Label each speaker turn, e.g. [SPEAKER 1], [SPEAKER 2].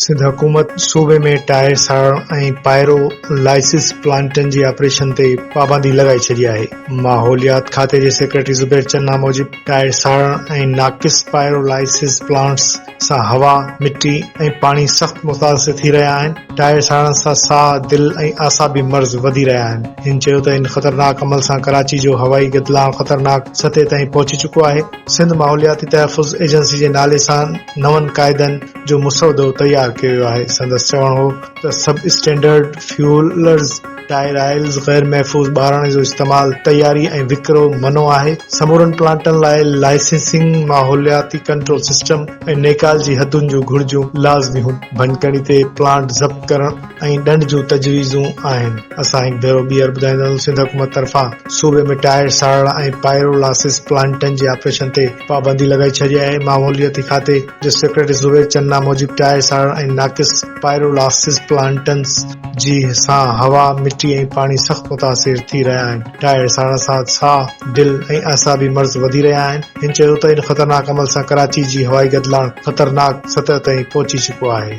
[SPEAKER 1] سنڌ حڪومت صوبي ۾ ٽائر ساڙڻ ۽ پائرو لائسس پلانٽن جي آپريشن تي پابندي لڳائي ڇڏي آهي. ماحوليات کاتي جي سيڪريٽري زبير چنا موجب ٽائر ساڙڻ ۽ ناقص پائرو لائسس پلانٽس سان هوا، مٽي ۽ پاڻي سخت متاثر ٿي رهيا آهن، ٽائر ساڙڻ سان ساهه، دل ۽ اعصابي مرض وڌي رهيا آهن. هن چيو ته ان خطرناڪ عمل سان ڪراچي جو هوائي گدلاڻ خطرناڪ سطح تائين پهچي چڪو آهي. سنڌ ماحولياتي تحفظ ايجنسي جي نالي سان نون قاعدن جو مسودو تيار ڪيو ويو آهي. سندس چوڻ هو ته sub standard fuels, tyre oils, غير محفوظ ٻارڻ جو استعمال، تياري ۽ وڪرو منع آهي، سمورن پلانٽن لاء لائسنسنگ، ماحولياتي ڪنٽرول سسٽم ۽ نيڪال جي حدن جون گهرجون لازمي هونديون، ڀڃڪڙي تي پلانٽ ضبط ڪرڻ ۽ ڏنڊ جون تجويزون آهن. اسان هڪ ڀيرو ٻيهر ٻڌائيندا هلون سنڌ حڪومت طرفان صوبي ۾ ٽائر ساڙڻ ۽ پائرولاسس پلانٽن جي آپريشن تي پابندي لڳائي ڇڏي آهي، ماحولياتي کاتي جي سيڪريٽري زبير چنا موجب ٽائر ساڙڻ ۽ ناقص پائرولاسس پلانٽنس جي سان هوا، مٽي ۽ پاڻي سخت متاثر ٿي رهيا آهن، ٽائر ساڙڻ سان ساهه، دل ۽ اعصابي مرض وڌي رهيا آهن، هن چيو ته ان خطرناڪ عمل سان ڪراچي جي هوائي گدلاڻ خطرناڪ سطح تائين پهچي چڪو آهي.